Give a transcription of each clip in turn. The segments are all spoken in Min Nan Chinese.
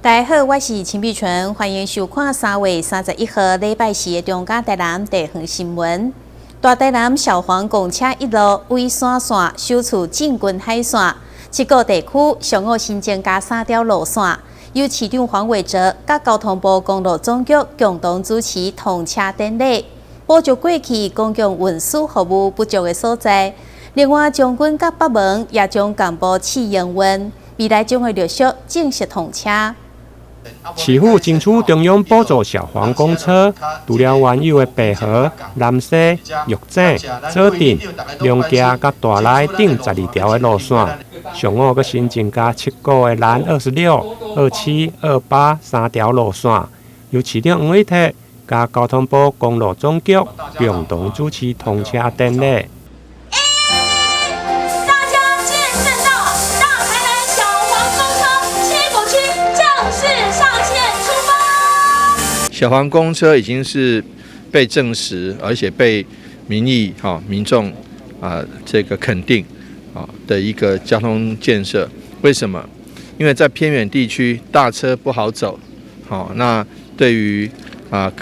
大家好，我是陳碧純，歡迎收看3月31號禮拜四的中嘉台南地方新聞。大台南小黃公車一路尾山線首次進軍海線，七個地區上午新增加三條路線，由市長黃偉哲佮交通部公路總局共同主持通車典禮，補足過去公共運輸服務不足的所在。另外，將軍佮北門也將同步試營運，未來將會陸續正式通車。市府爭取中央補助小黃公車，除了原有的白河、南勢、玉井、左鎮、龍崎佮大內等12條的路線，上午閣新增加七股的藍26、27、28三條路線，由市長黃偉哲佮交通部公路總局共同主持通車典禮。大家見證到大台南小黃公車七股區正式上線出發。小黃公車已經是被證實，而且被民意哈民眾啊這個肯定啊的一個交通建設。為什麼？因為在偏遠地區大車不好走，好，那對於啊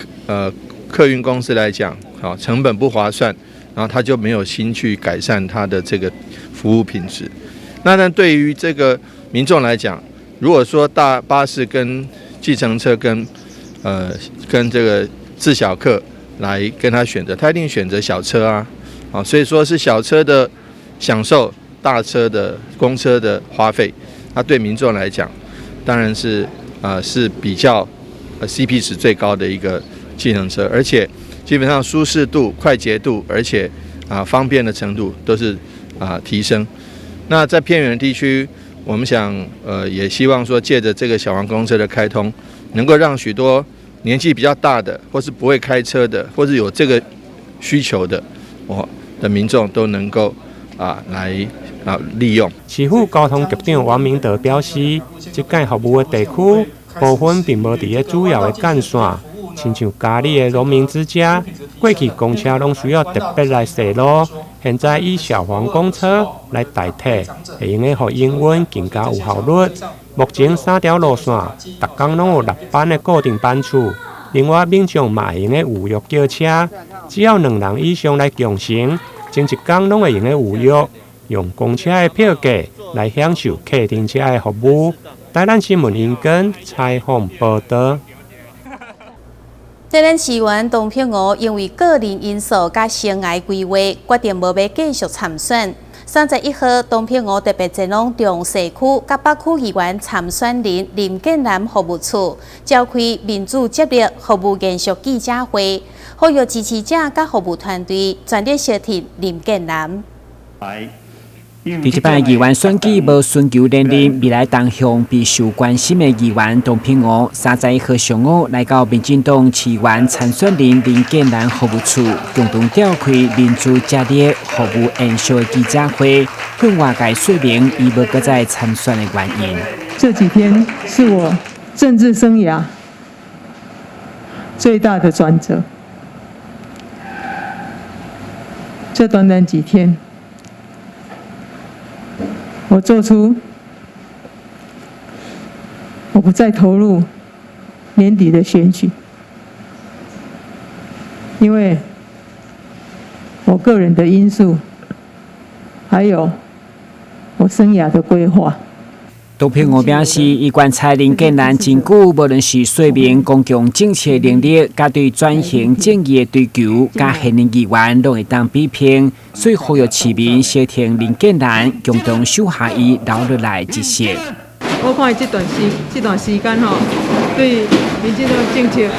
客運公司來講，好成本不划算，然後他就沒有心去改善他的這個服務品質。那呢，對於這個民眾來講，如果說大巴士跟計程車跟這個自小客來跟他選擇，他一定選擇小車啊，啊，所以說是小車的享受，大車的公車的花費，那對民眾來講，當然是啊是比較 CP 值最高的一個計程車，而且基本上舒適度、快捷度，而且啊方便的程度都是啊提升。那在偏遠的地區，我們想也希望說借著這個小黃公車的開通，能夠讓許多年紀比較大的，或是不會開車的，或是有這個需求的，我的民眾都能夠啊來啊利用。市府交通局長王明德表示，這屆服務的地區部分並無佇咧主要的幹線，親像佳里的榮民之家，過去公車攏需要特別來踅路，現在以小黃公車來代替，會用得予營運更加有效率。目前三條路線，逐工攏有六班的固定班次。另外，民眾嘛會用得預約叫車，只要兩人以上來共乘，前一工攏會用得預約，用公車的票價來享受客運車的服務。台南新聞英根採訪報導。台南市議員董碧梧因為個人因素佮生涯規劃，決定無欲繼續參選。31號，董碧梧特別前往中勢區佮北區議員參選人林建南服務處，召開民主接力服務延續記者會，呼籲支持者佮服務團隊全力相挺林建南。佇這擺議員選舉無尋求連任，未來動向備受關心的議員董碧梧，31號上午來到民進黨市議員參選人林建南服務處，共同召開民主接力服務延續的記者會，向外界說明伊無閣再參選的原因。這幾天是我政治生涯最大的轉折。這短短幾天，我做出我不再投入年底的選舉，因為我個人的因素，還有我生涯的規劃。董碧梧表示，伊觀察林建南真久，無論是說明公共政策能力，佮對轉型正義的追求，佮現任議員攏會當比拼，所以呼籲市民相挺林建南，共同守下伊留落來一席。我看伊這段時間吼，對民進黨政策，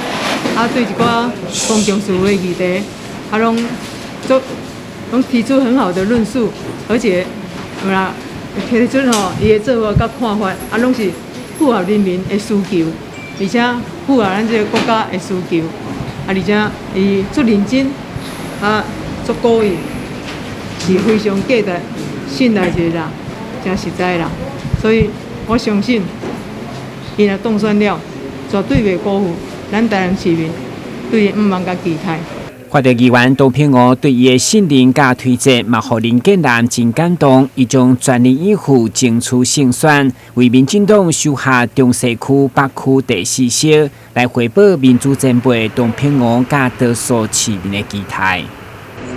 啊對一寡公共事務的議題，啊攏做攏提出很好的論述，而且有啦。提出吼，伊的做法佮看法，啊，攏是符合人民的需求，而且符合咱這個國家的需求，啊，而且伊足認真，啊，足古意，是非常價值信賴一個人，誠實在的人，所以我相信，伊若當選了，絕對袂辜負咱台南市民對伊向望佮期待。看著議員董平梧對伊的信任佮推薦，嘛予林建南真感動。伊將全力以赴爭取勝選，為民進黨收下中西區、北區第四席，來回報民主前輩董平梧佮多數市民的期待。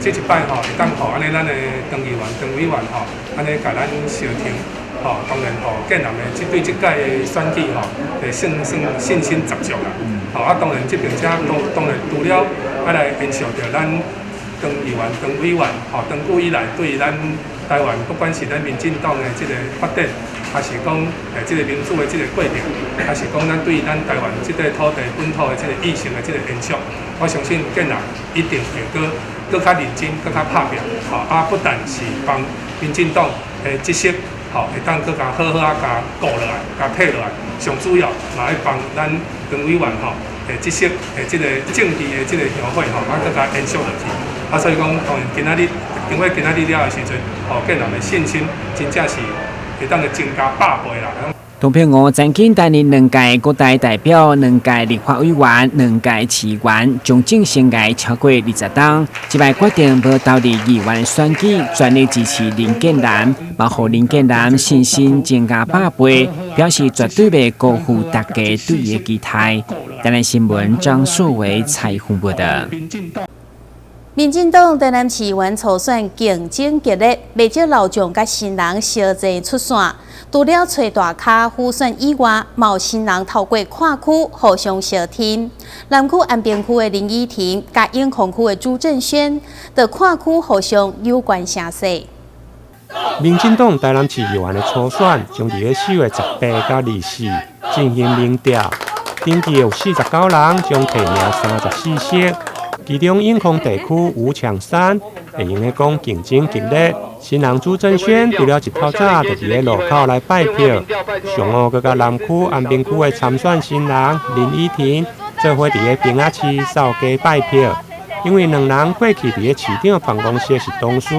這一擺吼，會當予按呢咱的張議員、張委員吼，按呢共咱相挺，吼，當然吼，建南的這對這屆的選舉吼，會信心信心十足啦。吼啊，當然這邊遮當當然除了愛來延續著咱張議員、張委員吼，長久以來對咱台灣，不管是咱民進黨的這個發展，還是講這個民主的這個過程，還是講咱對咱台灣這塊土地本土的這個意識的這個延續，我相信建南一定會閣閣較認真、閣較拍拼，吼啊！不但是幫民進黨的這席，吼會當閣共好好仔共顧落來、共提落來，上主要嘛愛幫咱張委員吼的這席的這個政治的這個香火吼，啊閣共延續落去。啊，所以講當然今仔日經過今仔日了的時陣，吼建南的信心真正是會當會增加百倍啦。董平梧曾經擔任兩屆國大代表、兩屆立法委員、兩屆市議員，從政生涯超過20冬。這擺決定無投入議員選舉，全力支持林建南，嘛予林建南信心增加百倍，表示絕對袂辜負大家對伊的期待。台南新聞張碩維採訪報道。民進黨台南市議員初選競爭激烈，袂少老將佮新人相爭出線。除了揣大咖輔選以外，嘛有新人透過跨區互相相挺。南區安平區的林依婷，佮永康區的朱正軒，就跨區互相有關聲勢。民進黨台南市議員的初選將佇咧4月18到24進行民調，登記有49人，將提名34席。其中永康地區吳搶山會用得講競爭激烈，新人朱正軒除了一透早就佇咧路口來拜票，上午閣佮南區安平區的參選新人林依婷做伙佇咧平仔市掃街拜票。因為兩人過去佇咧市長辦公室是同事，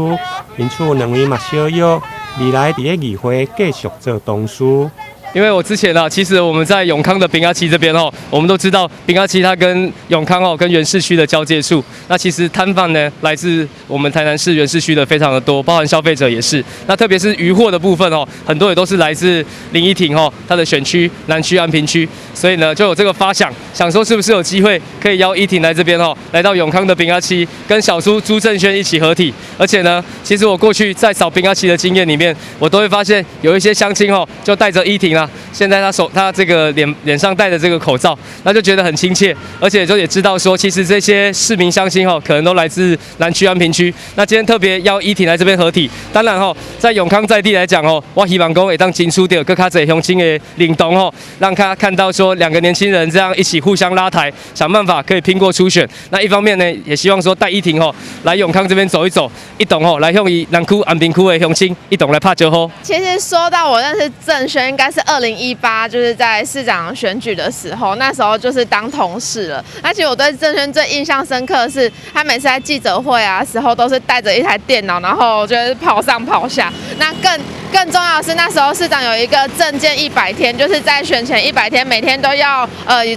因此兩位嘛相約未來佇咧議會繼續做同事。因為我之前啊，其實我們在永康的平仔市這邊哦，我們都知道平仔市它跟永康哦跟原市區的交界處，那其實攤販呢來自我們台南市原市區的非常的多，包含消費者也是。那特別是漁貨的部分哦，很多也都是來自林依婷哦，她的選區南區安平區，所以呢就有這個發想，想說是不是有機會可以邀依婷來這邊哦，來到永康的平仔市，跟小蘇朱正軒一起合體。而且呢，其實我過去在掃平仔市的經驗裡面，我都會發現有一些鄉親哦，就帶著依婷啊。現在他手他這個臉臉上戴的這個口罩，那就覺得很親切，而且就也知道說，其實這些市民鄉親吼，可能都來自南區安平區。那今天特別邀依婷來這邊合體，當然吼，在永康在地來講吼，我希望講會當爭取著閣較濟鄉親的認同吼，讓他看到說兩個年輕人這樣一起互相拉抬，想辦法可以拼過初選。那一方面呢，也希望說帶依婷吼來永康這邊走一走，一同吼來向伊南區安平區的鄉親一同來拍招呼。其實說到我認識正軒，應該是2018，就是在市長選舉的時候，那時候就是當同事了。而且我對正軒最印象深刻的是，他每次在記者會啊時候，都是帶着一台電腦，然後就是跑上跑下。那更重要的是，那時候市長有一個政見100天，就是在選前100天，每天都要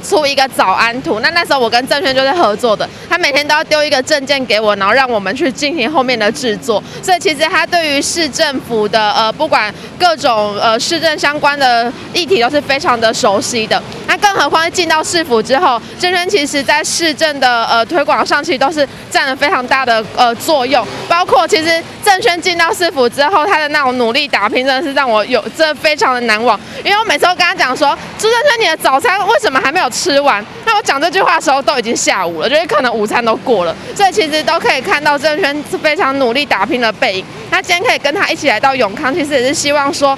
出一個早安圖。那時候我跟正軒就是合作的，他每天都要丟一個政見給我，然後讓我們去進行後面的製作。所以其實他對於市政府的不管各種市政相關的議題都是非常的熟悉的。那更何況進到市府之後，正軒其實在市政的推廣上，其實都是佔了非常大的作用。包括其實正軒進到市府之後，他的那種努力打拼，真的是讓我有這非常的難忘。因為我每次都跟他講說，朱正軒，你的早餐為什麼還沒有吃完？那我講這句話的時候都已經下午了，就是可能午餐都過了。所以其實都可以看到正軒是非常努力打拼的背影。那今天可以跟他一起來到永康，其實也是希望說，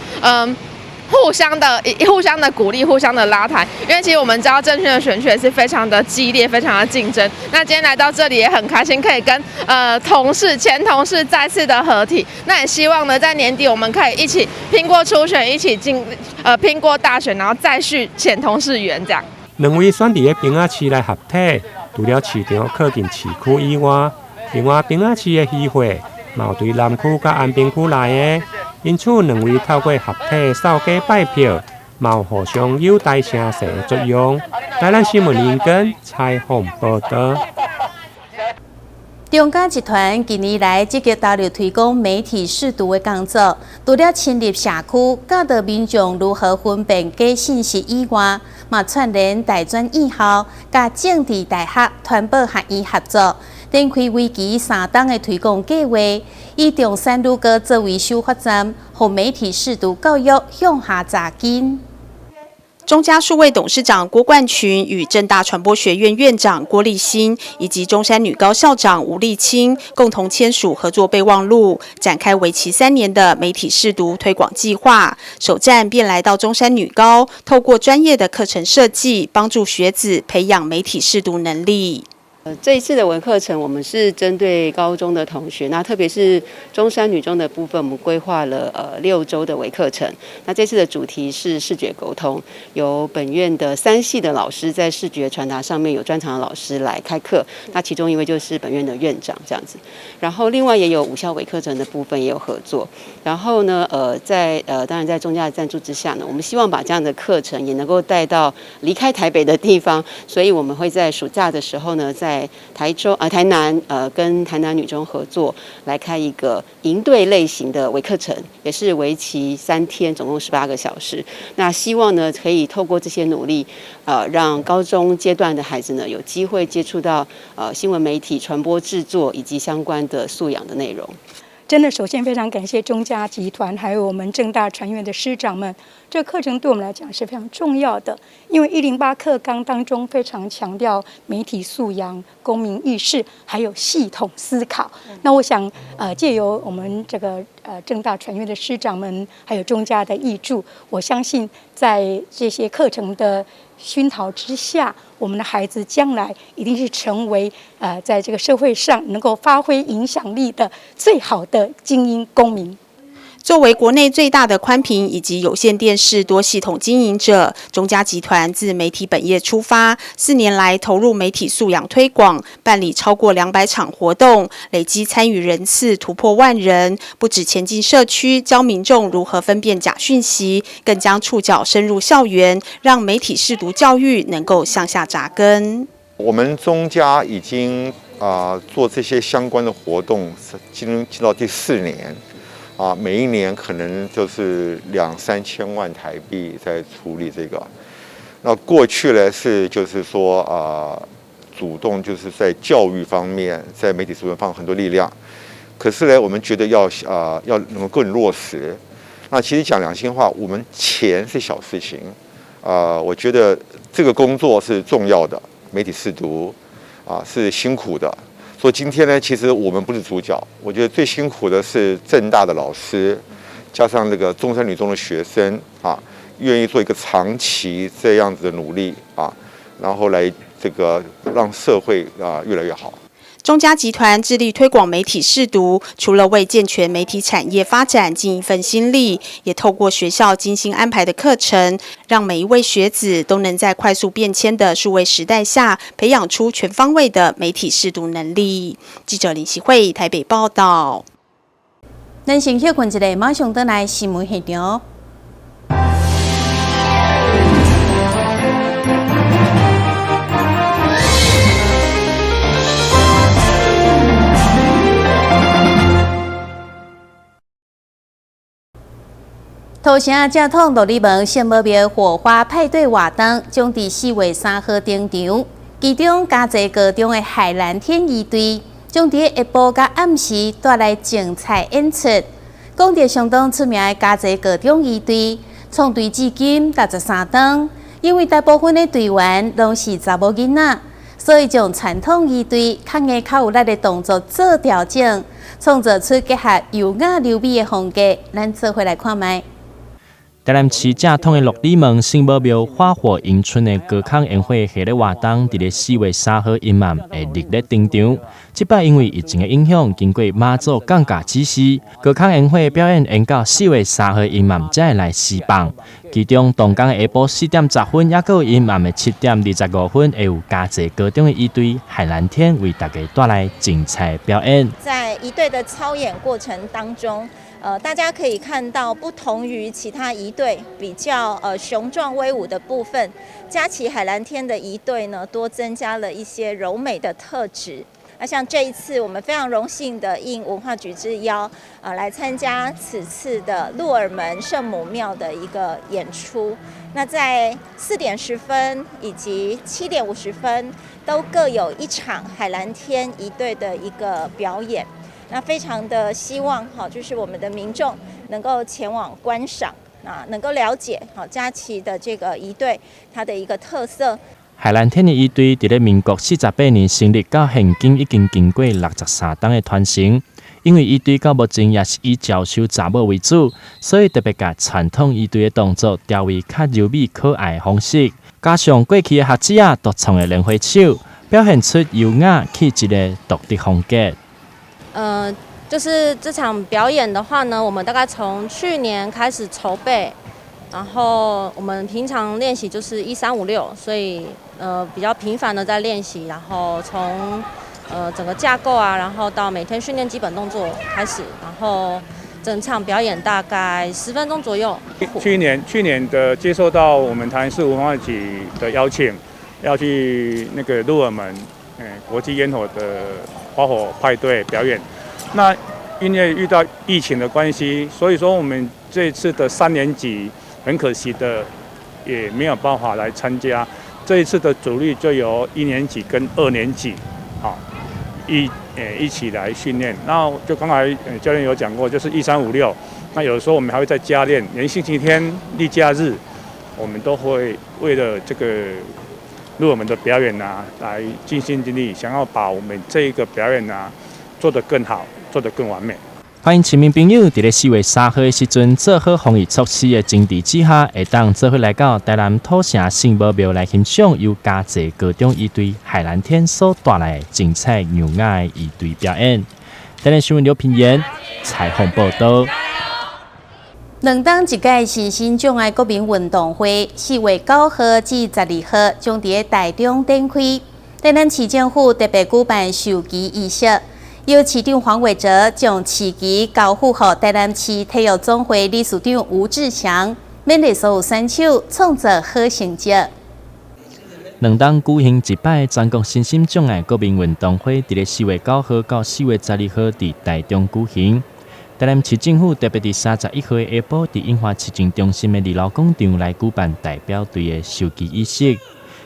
互相的鼓勵，互相的拉抬，因為其實我們知道正軒的選區也是非常的激烈，非常的競爭。那今天來到這裡也很開心，可以跟同事、前同事再次的合體。那也希望呢，在年底我們可以一起拼過初選，一起進拼過大選，然後再續前同事緣這樣。兩位選佇咧平仔市來合體，除了市場靠近市區以外，另外平仔市的漁貨嘛有對南區佮安平區來的。因此，兩位透過合體掃街拜票，嘛有互相友台聲勢的作用。台南新聞林根採訪報道。中嘉集團近年來積極投入推廣媒體識讀的工作，除了深入社區教導民眾如何分辨假信息以外，嘛串聯大專院校、佮政治大學、傳播學院合作，展開為期3冬的推廣計劃，以中山女高作為首發站，予媒體識讀教育向下扎根。中嘉數位董事長郭冠群與政大傳播學院院長郭立新以及中山女高校長吳麗清共同簽署合作備忘錄，展開為期3年的媒體識讀推廣計劃。首站便來到中山女高，透過專業的課程設計，幫助學子培養媒體識讀能力。這一次的微課程，我們是針對高中的同學，那特別是中山女中的部分，我們規劃了6周的微課程。那這次的主題是視覺溝通，由本院的三系的老師在視覺傳達上面有專長的老師來開課。那其中一位就是本院的院長這樣子。然後另外也有五校微課程的部分也有合作。然後呢，在當然在中嘉的贊助之下呢，我們希望把這樣的課程也能夠帶到離開台北的地方，所以我們會在暑假的時候呢，在台中啊、台南跟台南女中合作來開一個營隊類型的微課程，也是為期3天，總共18個小時。那希望呢，可以透過這些努力，讓高中階段的孩子呢，有機會接觸到新聞媒體傳播製作以及相關的素養的內容。真的，首先非常感謝中嘉集團，還有我們政大傳院的師長們。這個課程對我們來講是非常重要的，因為108課綱當中非常強調媒體素養、公民意識，還有系統思考。那我想，借由我們這個政大傳院的師長們，還有中嘉的挹注，我相信在這些課程的熏陶之下，我們的孩子將來一定是成為在這個社會上能夠發揮影響力的最好的精英公民。作為國內最大的寬頻以及有線電視多系統經營者，中嘉集團自媒體本業出發，4年來投入媒體素養推廣，辦理超過200場活動，累積參與人次突破萬人。不止前進社區教民眾如何分辨假訊息，更將觸角深入校園，讓媒體識讀教育能夠向下扎根。我們中嘉已經做這些相關的活動，進到第四年。啊，每一年可能就是兩三千萬台幣在處理這個。那過去呢是就是說啊，主動就是在教育方面，在媒體上面放很多力量。可是呢，我們覺得要能夠更落實。那其實講良心話，我們錢是小事情。啊，我覺得這個工作是重要的，媒體識讀啊是辛苦的。所以今天呢，其實我們不是主角，我覺得最辛苦的是政大的老師，加上那個中山女中的學生啊，願意做一個長期這樣子的努力啊，然後來這個讓社會啊越來越好。中嘉集團致力推廣媒體識讀，除了為健全媒體產業發展盡一份心力，也透過學校精心安排的課程，讓每一位學子都能在快速變遷的數位時代下，培養出全方位的媒體識讀能力。記者林錫慧台北報道。咱先歇睏一下，馬上轉來新聞現場。土城正統鹿耳門聖母廟火花派對活動將佇4月3號登場，其中嘉濟高中的海藍天儀隊將佇下晡佮暗時帶來精彩演出。講著相當出名的嘉濟高中儀隊，創隊至今63冬，因為大部分的隊員攏是查某囡仔，所以將傳統儀隊較硬較有力的動作做調整，創造出結合優雅柔美的風格。咱做伙來看覓。台南市正統的鹿耳門聖母廟花火迎春的高空煙火系列活動，佇咧4月3號陰暗會熱烈登場。這擺因為疫情的影響，經過媽祖降駕指示，高空煙火表演延到4月3號陰暗才會來施放。其中，當工下晡4點10分，抑閣有陰暗的7點25分，會有嘉濟高中的儀隊海藍天為大家帶來精彩表演。在儀隊的操演過程當中，大家可以看到，不同於其他儀隊比較雄壯威武的部分，嘉旗海藍天的儀隊呢，多增加了一些柔美的特質。那像這一次，我們非常榮幸的應文化局之邀，來參加此次的鹿耳門聖母廟的一個演出。那在4點10分以及7點50分，都各有一場海藍天儀隊的一個表演。那非常的希望，哈，就是我們的民眾能夠前往觀賞，啊，能夠了解好家齊的這個儀隊它的一個特色。海藍天的儀隊佇咧民國48年成立，到現今已經經過63冬的傳承。因為儀隊到目前也是以招收查某為主，所以特別共傳統儀隊的動作調為較柔美可愛的方式，加上過去的學姊仔獨創的蓮花手，表現出優雅氣質的獨特風格。就是這場表演的話呢，我們大概從去年開始籌備，然後我們平常練習就是一三五六，所以比較頻繁的在練習，然後從整個架構啊，然後到每天訓練基本動作開始，然後整場表演大概10分鐘左右。去年的接受到我們台南市文化局的邀請，要去那個鹿耳門，國際煙火的花火派對表演。那因為遇到疫情的關係，所以說我們這次的三年級很可惜的也沒有辦法來參加。這一次的主力就由一年級跟二年級，好一起來訓練。那就剛才教練有講過，就是一三五六。那有的時候我們還會再加練，連星期天、例假日，我們都會為了這個鹿耳門的表演啊，來盡心盡力，想要把我們這一個表演啊做得更好，做得更完美。歡迎市民朋友，佇咧4月3號的時陣，做好防疫措施的前提之下，會當做伙來到台南土城聖母廟來欣賞由嘉濟高中儀隊海藍天所帶來精彩優雅的儀隊表演。台南新聞劉品言採訪報道。兩冬一屆身心障礙國民運動會，4月9號至12號將佇台中展開。台南市政府特別舉辦授旗儀式，由市長黃偉哲將市旗交付予台南市體育總會理事長吳志強，勉勵所有選手創造好成績。兩冬舉行一擺全國身心障礙國民運動會，佇咧4月9號到4月12號佇台中舉行。台南市政府特別佇31號下晡，佇莺華市政中心的二樓廣場來舉辦代表隊的授旗儀式，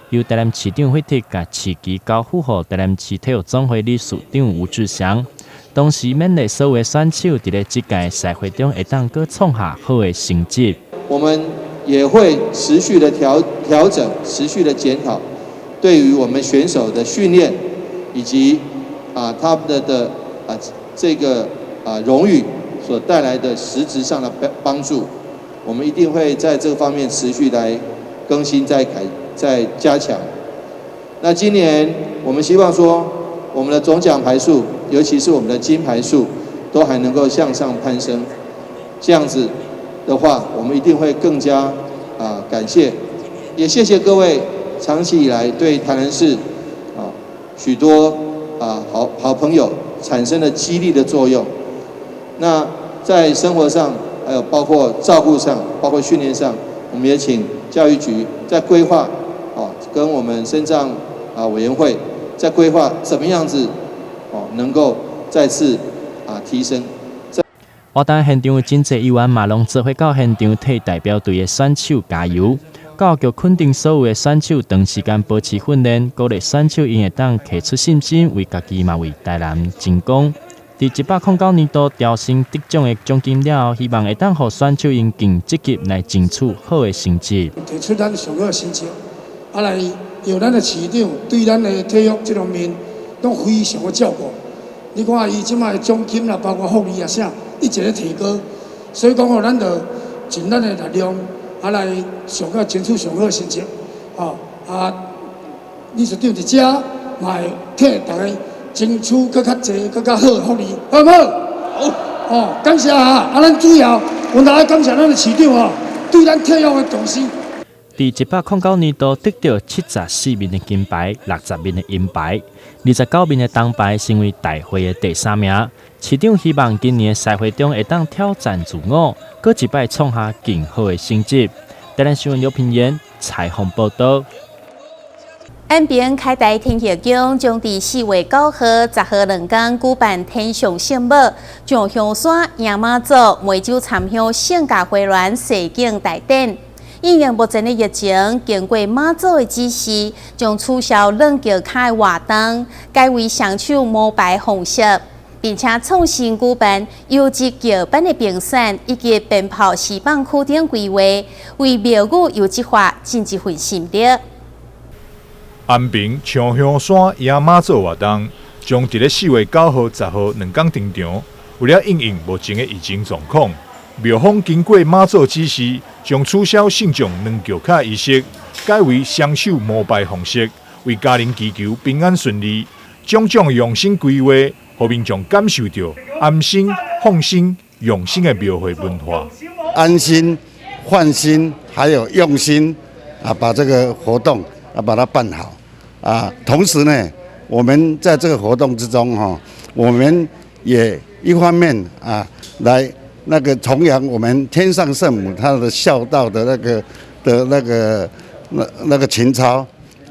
由台南市長惠特共市旗交付予台南市體育總會理事長吳志祥，同時勉勵所有的選手佇咧這屆賽會中會當閣創下好的成績。我們也會持續的調整，持續的檢討，對於我們選手的訓練以及他們的這個榮譽所帶來的實質上的幫助，我們一定會在這個方面持續來更新、再改、再加強。那今年我們希望說，我們的總獎牌數，尤其是我們的金牌數，都還能夠向上攀升。這樣子的話，我們一定會更加感謝，也謝謝各位長期以來對台南市許多好好朋友產生了激勵的作用。那在生活上，還有包括照顧上，包括訓練上，我們也請教育局在規劃，跟我們身障委員會在規劃怎麼樣子，能夠再次提升。活動現場有真濟議員嘛，攏做伙到現場替代表隊的選手加油。教育局肯定所有的選手長時間保持訓練，鼓勵選手𪜶會當提出信心，為家己嘛為台南爭光。佇109年度調升得獎的獎金了後，希望會當予選手𪜶更積極來爭取好的成績。提出咱上好的成績，來讓咱的市長對咱的體育這方面攏非常的照顧。你看伊這擺的獎金啦，包括福利啊啥，一直咧提高。所以講吼，咱就盡咱的力量，來上好爭取上好的成績。吼啊，理事長佇遮嘛會替大家爭取閣較濟、閣較好的福利，好毋好？好。哦，感謝啊！啊，咱主要，阮來感謝咱的市長哦，對咱體育的重視。佇109年度得到74面的金牌、60面的銀牌、29面的銅牌，成為大會的第三名。市長希望今年的賽會中會當挑戰自我，閣一擺創下更好的成績。台南新聞劉品言採訪報道。安平開台天后宮將佇4月9號、10號兩工舉辦天上聖母、上香山迎媽祖、梅州參香聖駕回鑾踅景大典。因應目前的疫情，經過媽祖的指示，將取消攆轎跤的活動，改為雙手摸牌方式，並且創新舉辦優質轎班的評選以及鞭炮施放區等規劃，為廟宇優質化盡一份心力。安平長香山迎媽祖活動將佇咧4月9號、10號兩工登場。為了因應目前的疫情狀況，廟方經過媽祖指示，將取消信眾攆轎跤儀式，改為雙手摸牌方式，為家人祈求平安順利。種種用心規劃，予民眾感受著安心、放心、用心的廟會文化。安心、放心，還有用心啊，把這個活動啊把它辦好啊。同時呢，我們在這個活動之中哈，我們也一方面啊來那個崇揚我們天上聖母她的孝道的那個情操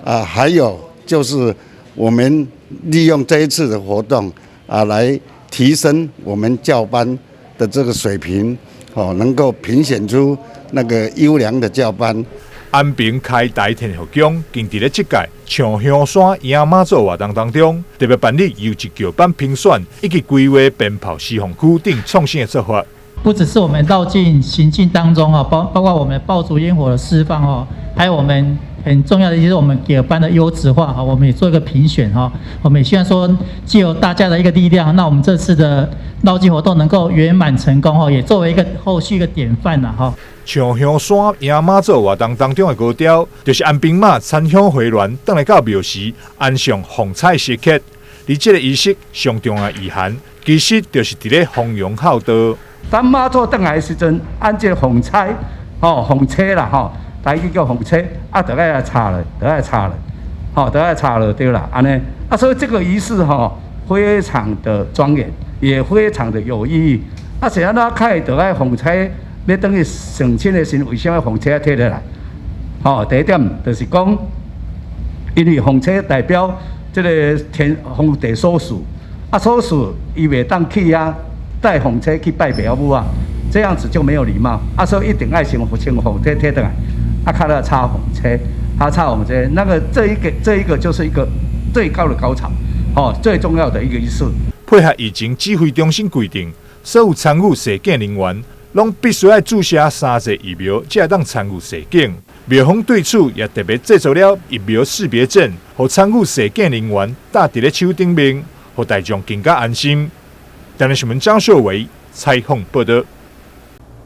啊，還有就是我們利用這一次的活動啊，來提升我們轎班的這個水平，哦，能夠評選出那個優良的轎班。安平開台天后宮近佇咧這屆上香山迎媽祖活動當中，特別辦理優質轎班評選以及規劃鞭炮施放區等創新的做法。不只是我們繞境行進當中啊，包括我們爆竹煙火的釋放哦，還有我們很重要的就是我們轎班的優質化哈，我們也做一個評選哈，我們也希望說藉由大家的一個力量，那我們這次的繞境活動能夠圓滿成功哈，也作為一個後續一個典範啦哈。上香山迎媽祖活動當中的高潮，就是安平媽參香回鑾，轉來到廟時安上鳳彩時刻。而這個儀式上重要的意涵，其實就是佇咧弘揚孝道。當媽祖轉來的時陣，按這個鳳彩，吼鳳車啦，吼，台語叫鳳車，啊，就愛來插落，就愛插落，吼，就愛插落對啦，按呢，啊，所以這個儀式吼，非常的莊嚴，也非常的有意義。啊，是按怎開就愛鳳車，欲轉去省親的時，為啥物鳳車提落來？吼，第一點就是講，因為鳳車代表這個天皇帝所賜，啊，所賜伊袂當去遐帶鳳車去拜爸母啊，這樣子就沒有禮貌。啊，所以一定愛先先鳳車提轉來，啊，較了插鳳車，啊，插鳳車，那個這一個就是一個最高的高潮，哦，最重要的一個儀式。配合疫情指揮中心規定，所有參與踅景人員，攏必須愛注射三劑疫苗，才會當參與踅景。廟方對此也特別製作了疫苗識別證，予參與踅景人員戴佇咧手頂面，予大眾更加安心。台南新聞張秀偉採訪報道。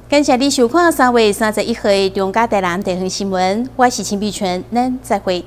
感謝你收看3月31號的中嘉台南地方新聞，我是陳碧泉，咱再會。